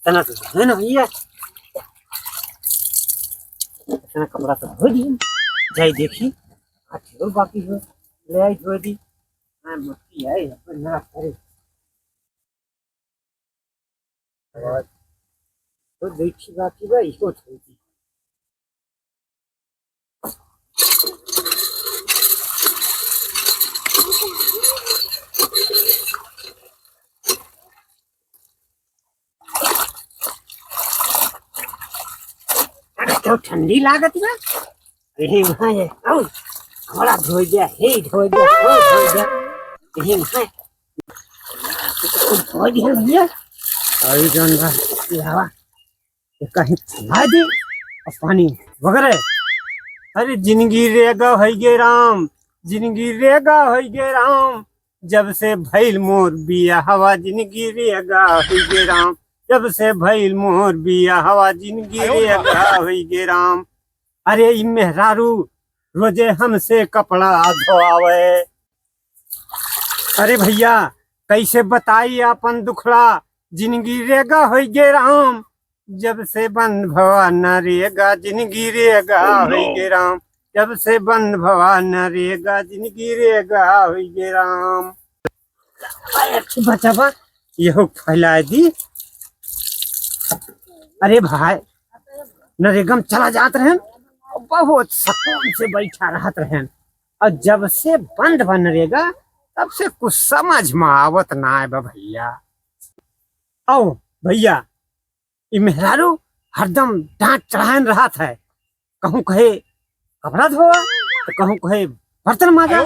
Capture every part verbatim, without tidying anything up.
इतना तो है ना भैया, इतना कपड़ा तो धो दी, जाई देखी, आज और बाकी हो, ले आई धो दी। हाँ, मक्खी है, अपन ना करे। और तो देखी बाकी बा, इसको धो दी। अरे, तो ठंडी लागत बा। यही वहाँ है। आओ, थोड़ा धो दिया, हे धो दिया, वो धो दिया। यही वहाँ है। धो दिया भैया। अरे, जौन बा, ये हवा। ये कहीं फैला दी और पानी वगैरह। अरे जिनगी रेगा होइ गे राम, जिनगी रेगा होइ गे राम, जब से भइल मोर बियाहवा जिनगी रेगा होइ गे राम, जब से भइल मोर बियाहवा जिनगी रेगा होइ गे राम। अरे ई मेहरारू रोजे हमसे कपड़ा धोआवे। अरे भैया, कैसे बताई आपन दुखड़ा, जिनगी रेगा होइ गे राम, जब से बंद भवा नरेगा, जिनगी रेगा होइ गे राम, जब से बंद भवा नरेगा, जिनगी रेगा होइ गे राम। अरे अच्छी बचावा, ये हो फैलाए दी। अरे भाई, नरेगा में चला जात रहन, बहुत सुकून से बैठा रहत रहन, और जब से बंद बा नरेगा, तब से कुछ समझ में आवत ना आए बा भैया। आओ भैया, ई मेहरारू हरदम डांट चढ़ाएन रहत है, कहूँ कहे कपड़ा धोवा, तो कहूँ कहे बर्तन माजा।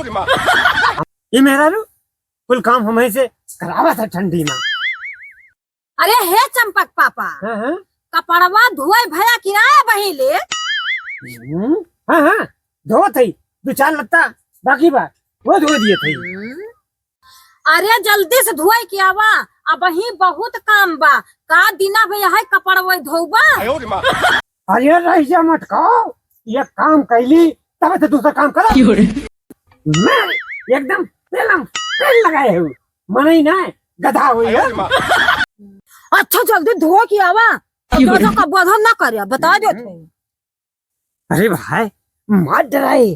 ई मेहरारू कुल काम हमही से करावत है ठंडी में। अरे हे चंपक पापा, हाँ, हाँ। कपड़वा धोए भया कि ना बहिले? हम्म, हाँ, हाँ, धोत है, दो चार लत्ता बाकी बा, वो धो दिए थे। हम्म। अरे जल्दी से धोए के आवा, अबही बहुत काम बा। का दिना भया है कपड़वा धोबा? अरे रह जा मत खाओ, ये काम कैली तब तो दूसरा काम करो। मैं एकदम पेलम पेल लगाए हूँ, मनई ना गधा हुई है। अच्छा जल्दी धो के आवा, तो जो का बधन ना करे, बता दे थे। अरे भाई, मत डराए,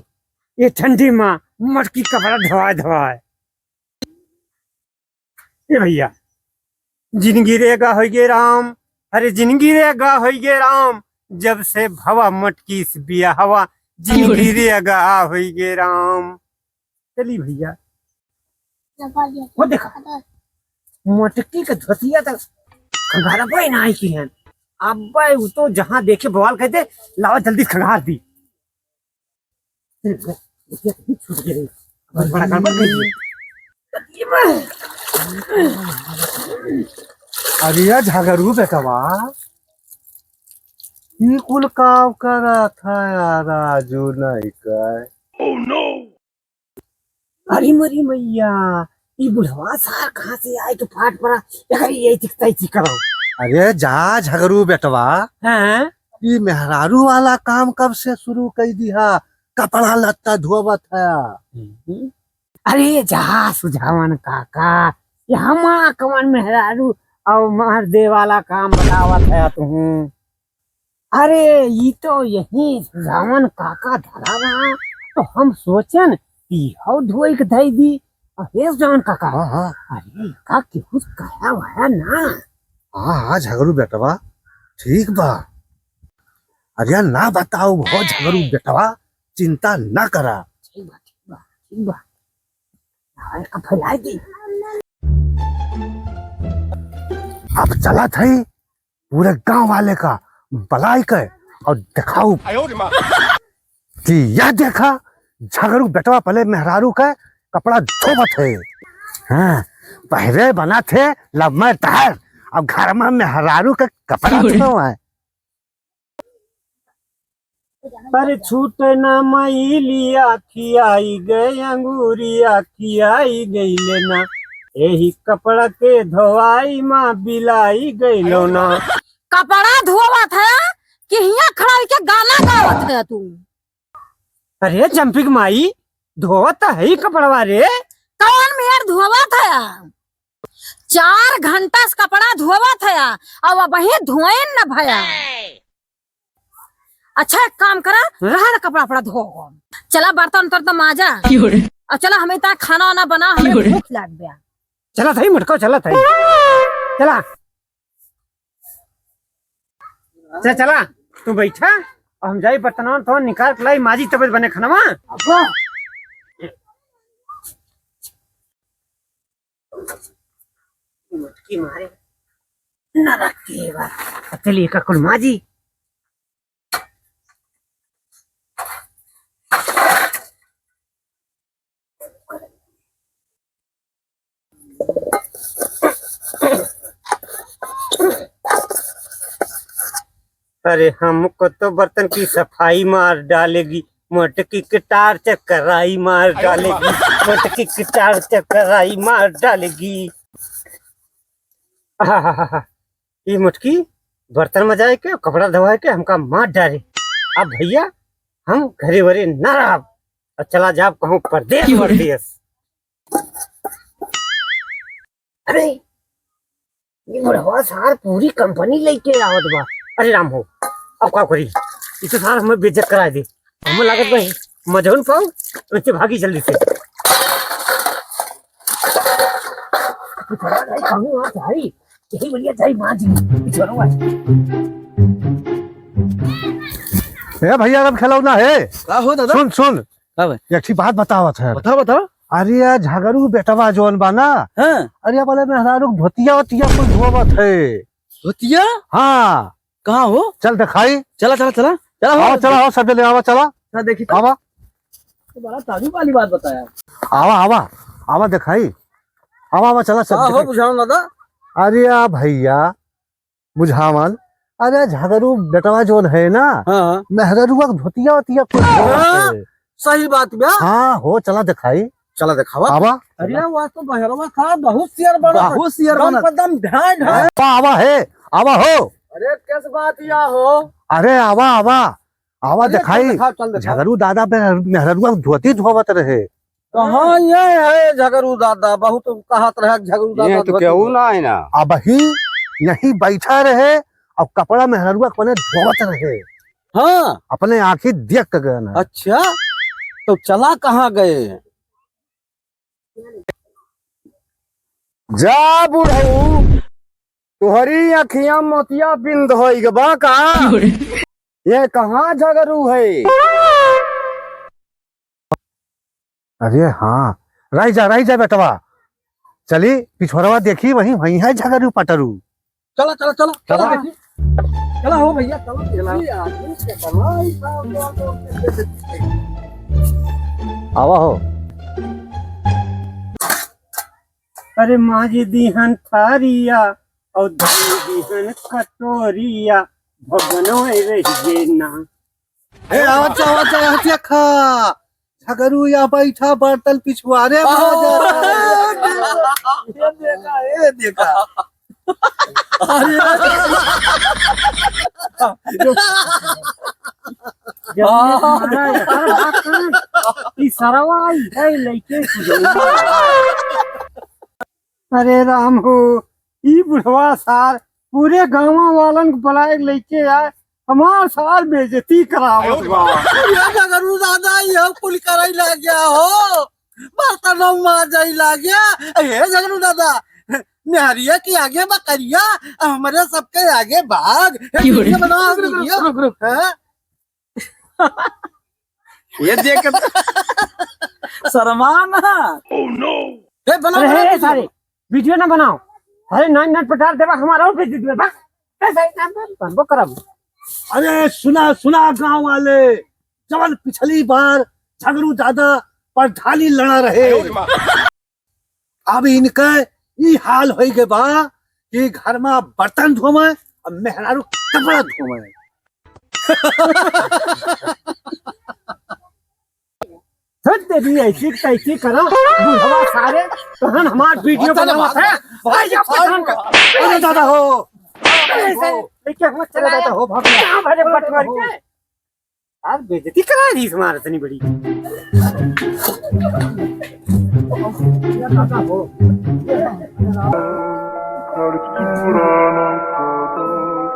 ये ठंडी में मटकी कपड़ा धोआए धोआए। ए भैया, जिनगी रेगा होइ गे राम, अरे जिनगी रेगा होइ गे राम, जब से भवा मटकी से बियाहवा, जिनगी रेगा होइ गे राम। चली भैया, वो देखा, मटकी के धोतिया तो खंगारा कोई ना आई की है। अब वो तो जहाँ देखे बवाल कहते, लावा जल्दी खंगार दी। अरे, बड़ा गड़बड़ कर दिए। अरे यार, झगड़ू बेटवा, ई कुल काव करत है यार, राजू नहीं कहे। अरे मरी मैया, ई बुढ़वा सार कहाँ से आए तो फाट पड़ा, एकर ये चिक तय चिक करो। अरे जा झगड़ू बेटवा, हाँ? ई मेहरारू वाला काम कब से शुरू कर दिया? कपड़ा लत्ता धोवत है। अरे जा सुझावन काका, ये हमा कवन मेहरारू और मर्दे वाला काम बतावत है तुहूँ। अरे, ई तो यही सुझावन काका धरा रहा, तो हम सोचन कि हौ धोई के धई दी। अरे सुझावन काका, हाँ, हाँ। अरे, का केहू कहा हुआ ना? हाँ, हाँ, झगड़ू बेटवा, ठीक बा। अरे, ना बताओ हो झगड़ू बेटवा, चिंता ना करा। ठीक बा, ठीक बा, ठीक बा। अरे, अब फैलाई दी। अब चलत है पूरे गांव वाले का बलाई के और दिखाऊ कि यह देखा झगड़ू बेटवा पहले मेहरारू का कपड़ा धोवत है। हाँ, पहले बना थे लम्बे तहर, अब घर में मेहरारू का कपड़ा धोवा है। अरे छूटे ना मैलिया खियाई गए अंगूरिया खियाई गईले ना, यही कपड़ा के धोवाई मा बिलाई गईलो ना। कपड़ा धोवत है कि हियां खड़ा होके गाना गावत है तू? अरे चंपिक माई, धोवत तो है ही कपड़वा रे। कौन मेर धोवत है? चार घंटा से कपड़ा धोवत है, अब अबही धोएन न भया। अच्छा, एक काम करा, रहा दे, कपड़ा, कपड़ा धो। चला, बर्तन उर्तन तो माजा। क्यों रे? और चला, हमें इतना खाना वाना बना, हमें क्यों रे? भूख लाग गया। चला सही, मटको, चला सही। चला। चल, चला, तू बैठा, और हम जाई बर्तनवा तो निकाल के लाई, माजी, तबे बने खानवा। अब्बा। मटकी मारे, नरक के बा। चलिए, का कुल माजी। अरे, हमको तो बर्तन की सफाई मार डालेगी, मटकी की टार चकराई मार डालेगी, मटकी की टार चकराई मार डालेगी। आहाहाहा, ई मटकी बर्तन मजाए के, कपड़ा धोवाए के हमका मार डारे। अब भैया, हम घरे वरे ना रहब, अब चला जाब कहूँ परदेस परदेस। अरे, ये बुढ़वा सार पूरी कंपनी लेके आवत बा। अरे राम हो, अब का करी? ई तो सार हमें बेइज्जत कराए दे। हमें लागत बा, मजहून पाऊ, वैसे भागी जल्दी से। पिछोड़ा भाई, कहूँ आ भाई, यही बढ़िया जाई माँ जी, पिछोड़ा भाई। ए भैया, अब खिलौना है। का हो दादा? सुन, सुन। का भाई? एक ठे बात बतावत है। बताओ, बताओ। अरे, या झगरू बेटवा जौन बा ना, हाँ। अरे, अपने मेहरारू के धोतिया वोतिया कुल धोवत है। धोतिया? हाँ। कहाँ हो? चल देखाई। चला, चला, चला। चला, हो। आवा, चला, हो, सब जने आवा, चला। चला, देखी तो। आवा। तो बड़ा ताजुब वाली बात बताया। आवा, आवा, आवा देखाई। आवा, आवा, चला, सब हाँ, हो, देखाई। बुझावन दादा। अरे, या भैया, बुझावन, अरे, झगरू बेटवा जौन है ना, हाँ, हाँ। मेहररुआ के धोतिया वोतिया कुल धोवत हाँ। है। सही बात बा। हाँ हो, चला देखाई। चला देखावा। आवा। अरे, वह तो बहरवा था, बहुत सियर बना। बहुत सियर बना। दम पे दम ढाई ढाई। आवा, आवा है, आवा हो। अरे, कैस बात या हो? अरे, आवा, आवा, आवा अरे, चल देखाई। देखाओ, चल देखाओ। झगरू दादा पे मेहररुआ धोती धोवत रहे। कहाँ ये है झगरू दादा? बहुत कहत रहे झगरू दादा ये तो धोती केहू धोवत। ना है ना। अबही यहीं बैठा रहे और कपड़ा मेहररुआ अपने धोवत रहे। हाँ। अपने आँखी देख के गए ना। अच्छा, तो चला कहाँ गए? जा बुढ़ऊ, तोहरी अखियाँ मोतिया बिंद होई ग बा का? ये कहाँ झगरू है? अरे हाँ, रहि जा, रहि जा बेटवा। चली, पिछोरवा देखी, वहीं, वहीं है झगरू पटरू। चला, चला, चला, चला चला। देखी। चला हो भैया, चला चला। देखी, आदमी के बनाई, आवा हो। अरे माँज दिहन थारिया और धोई दिहन कटोरिया, भगनोय रहिए ना। ए, आवा, आवा, आवा, आवा, खा। झगरू या बैठा बर्तन पिछुआरे में आ जा। ये देखा, ये देखा। अरे। जब ये तुम्हारा यार बात सुन, ई सरवा आई है लइके कुछ। अरे राम हो, ई बुढ़वा सार पूरे गाँव वालन के बुलाए के लइके आए, हमार सार बेइज्जती करावत बा। ये झगरू दादा, ये कुल करई लाग्या हो, बर्तन माँजई लाग्या। हे झगरू दादा, मेहरिया के आगे बकरिया, हमरे सबके आगे बाघ। हे क्यों रे? वीडियो बनाओ, रुक, रुक, वीडियो। रुक, रुक। हाँ? ये देख के तो शर्मा ना। Oh no! ए, बना, अरे, बना हे, वीडियो। सारे, वीडियो ना बनाओ। अरे, नाइन नाइन पटार देवा हमारा और भेज दीजिए, बस। कैसे काम कर, बनबो करब। अरे, सुना, सुना गाँव वाले, जवन पिछली बार झगरू दादा प्रधानी लड़ा रहे। अब इनके ई हाल होई गए बा कि घर में बर्तन धोवे और मेहरारू कपड़ा धोवे। हद दे दी, ऐसी की तैसी करो, बुढ़वा सारे, तहन हमार वीडियो बनावत है। भाई, ये पठान का। अरे दादा हो। अरे, ऐसे लेके हम चला जाता हो, भाग ले। कहाँ भरे पटवारी के? यार, बेइज्जती करा दी हमारे इतनी बड़ी। ये दादा हो।